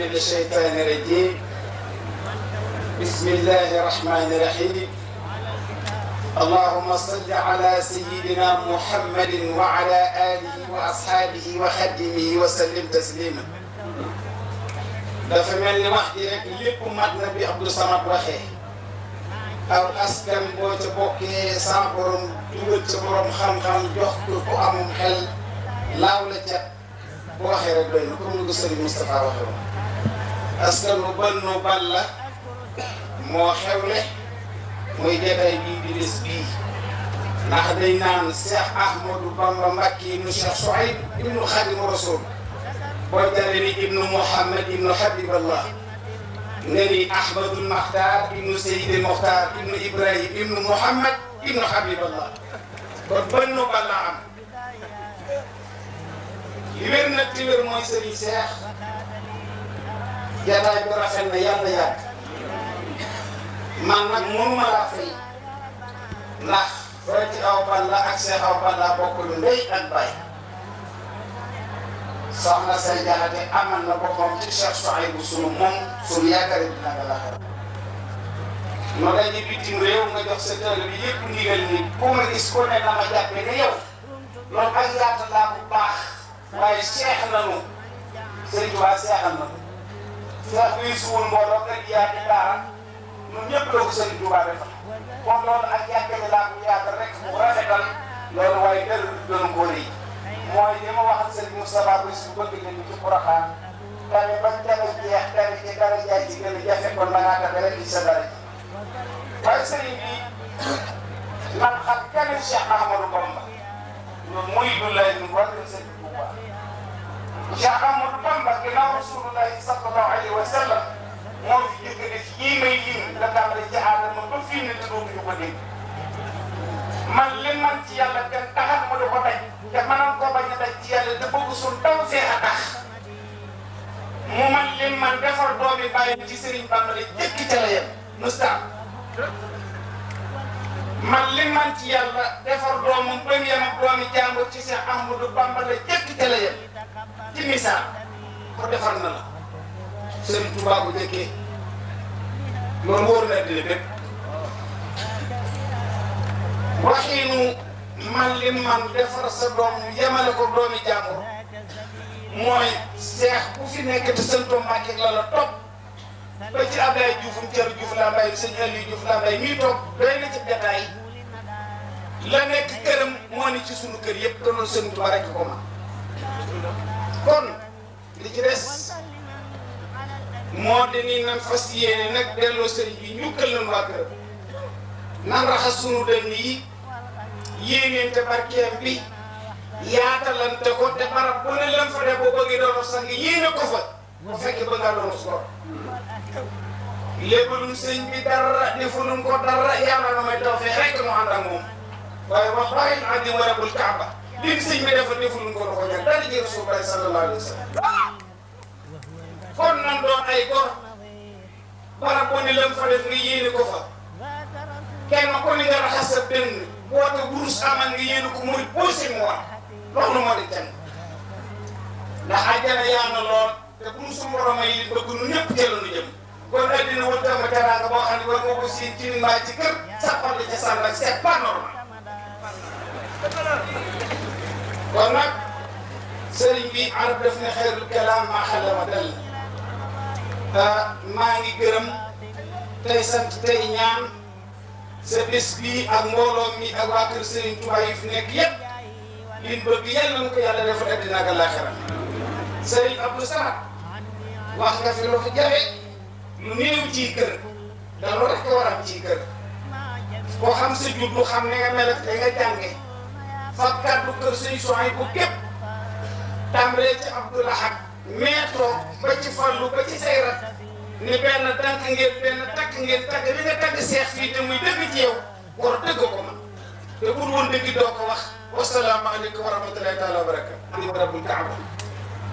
من الشيطان الرجيم بسم الله الرحمن الرحيم اللهم صل على سيدنا محمد وعلى آله وأصحابه وخدمه وسلم تسليما dafa mel ni wax ji rek lépp mat na bi Abdou Samad waxee aw askan boo ca bokkee sa borom dugal ca borom xam-xam jox ko ku amum xel laaw la ca bu waxee rek doy na comme ni ko Serigne Moustapha waxee woon askan bu Banu Balla moo xewle muy jotaay bii di bés bii ndax day naan Cheikh Ahmadou Bamba Mbacké ibnu Cheikh Souhaïb ibnu Khadimu Rasul boo jëlee ni ibnu Mouhamed ibnu Habiballah nga ni Ahmadul Makhtar ibnu Seydil Mokhtar ibnu Ibrahim ibnu Mouhamed ibnu Habiballah kon Banu Balla am li wér nag ci wér mooy Serigne Cheikh jataay bi rafet na yàlla yàgg man nag mënuma laa fay ndax Fati Awa Balla ak Cheikh Awa Balla bokk lu ndey ak baay soxna say jaxate amal na boppam ci Cheikh Souhaïbou sunu moom sunu yaakaar dina nga la xar no dañu bitim réew nga jox sa tëll bi yëpp ndigal ni ku ma gis ko ne na ma jàppe ne yow loolu ak yaata laa bu baax waaye Cheikh nanu Sëriñ Tuubaa seexal na ko Cheikh bii suwul mbooloo kër yaati daara ñun ñëpp la ko Sëriñ Tuubaa defal kon loolu ak yàggale laa bu yaatal rek mu rafetal loolu waaye dara doon ko rëy mooy li ma waxal Serigne Moustapha Ba su bëgg nañu ci Porokhane tamit bañ jafe jeex tamit ci dara jaay ci gën a jafe kon da ngaa tax rek ci sa dara ji waaye Serigne bi man xam kenn Cheikh Ahmadou Bamba ñun muy du lay ñu war leen Serigne Touba Cheikh Ahmadou Bamba ginnaaw Rasulullahi sallallahu alayhi wa sallam moo fi jëkk def yii may lim la tàmbali ci aadama ba fii ne te dootuñu ko dégg man li man ci yàlla kenn taxat ma du ko daj te mënoon koo bañ a daj ci yàlla te bëgg suñ taw see a tax mu man li man defar doomi bàyyi ci Serigne Bamba la jëkk ca la yem mustaam man li man ci yàlla defar doomam ba mu yem ak doomi jàmbur ci Cheikh Ahmadou Bamba la jëkk ca la yem ci misaal ko defar na la Serigne Touba bu jëkkee loolu wóor na dina bépp waxiinu man li man defar sa doom yemale ko doomi jàmbur mooy seex bu fi nekk te sëntoo Mbàkke la la topp ba ci Abdoulaye Dioufum Thierno Diouf laa mbay sëñ Aliou Diouf laa mbay mii toog doy na ci jataay la nekk këram moo ni ci sunu kër yëpp doon sëñ Tuubaa rek ko ma kon li ci des moo di ni nan fas yéene nag delloo sëriñ bi ñukkal nañ waa këram nan raxas sunu dënn yi yéeneente barkeem bi yaatalante ko te barab bu ne lan fa def boo bëggee doon sang yéene ko fa bu fekkee ba ngaa doon sor léebalum sëñ bi dara defuñu ko dara yàlla na may taw fee rek mu ànd ak moom waaye wallahi adim wa rabbul kaaba li sëñ bi defal defuñu ko ko ñaan dara ji Rasulullah sallallahu alayhi wa sallam kon nan doon ay gor barab bu ne lan fa def nga yéene ko fa kenn ku ne nga raxas sa dënn boote burus amal nga yéene ko muy posé mu war loolu moo di kenn ndax àjjana yaa na lool te bu su borom yi bëgg nu ñëpp ca la nu jëm kon addina wut dama teraanga boo xam ne war nga ko siin ci mbaa ci kër sa xol ci sànn ak c'est pas normal kon nag sëriñ bi arab def ne xeerul kalaam maa xalla ma dal maa ngi gërëm tey sant tey ñaan sa bés bii ak mbooloo mi ak waa kër Serigne Touba yi fi nekk yëpp liñ bëgg yàlla na ko yàlla defal àddina ak àllaaxira Serigne Abdou Samad wax nga fi lu fi jafe lu néew ci kër da lu rek war a am ci kër koo xam sa juddu xam ne nga mel ak nga jànge fa kàddu kër Serigne Souhaïbou képp tàmbalee ci Abdou Lahad meetoo ba ci Fallu ba ci say rat ni benn tànk ngeen benn takk ngeen tagg li nga tagg seex fii te muy dëgg ci yow war dëgg ko man te bul woon dëgg doo ko wax wasalaamaaleykum wa rahmatulahi taala wa barakatu rabbul kaaba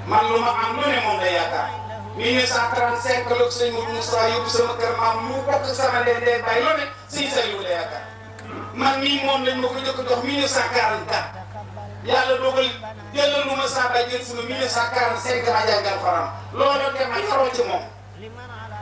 man lu ma am lu ne moom lay yaakaar 1935 la sëñ Mourou Moussa yóbbu sama kër maam mu bokk sama ndey bàyyi lu ne sëñ Saliou la yaakaar man mii moom lañ ma ko njëkk a jox 1944 yàlla dogal jëlal lu ma saa bay jël sunu 1945 ma jàngal Alxuraan loolu te ma yaroo ci moom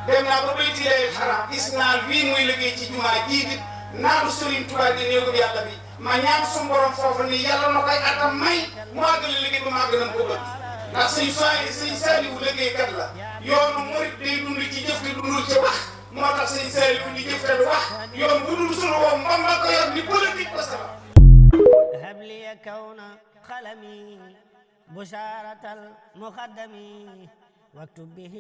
dem naa ba bayti lay xaram gis naa wii muy liggéey ci jumaa jii di naalu Sëriñ Tuubaa di néegu yàlla bi ma ñaan suñu borom foofu ni yàlla na koy atam may mu àggale liggéey ba mu àgg nañ ko bëgg ndax sëñ Saaliwu liggéeykat la yoonu murit day dund ci jëf te dundul ci wax moo tax sëñ Saaliwu di jëf te du wax yoon bu dul sunu woo mbam la ko yor ni politique ko sala هبلي كون قلمي بشارة المقدم واكتب به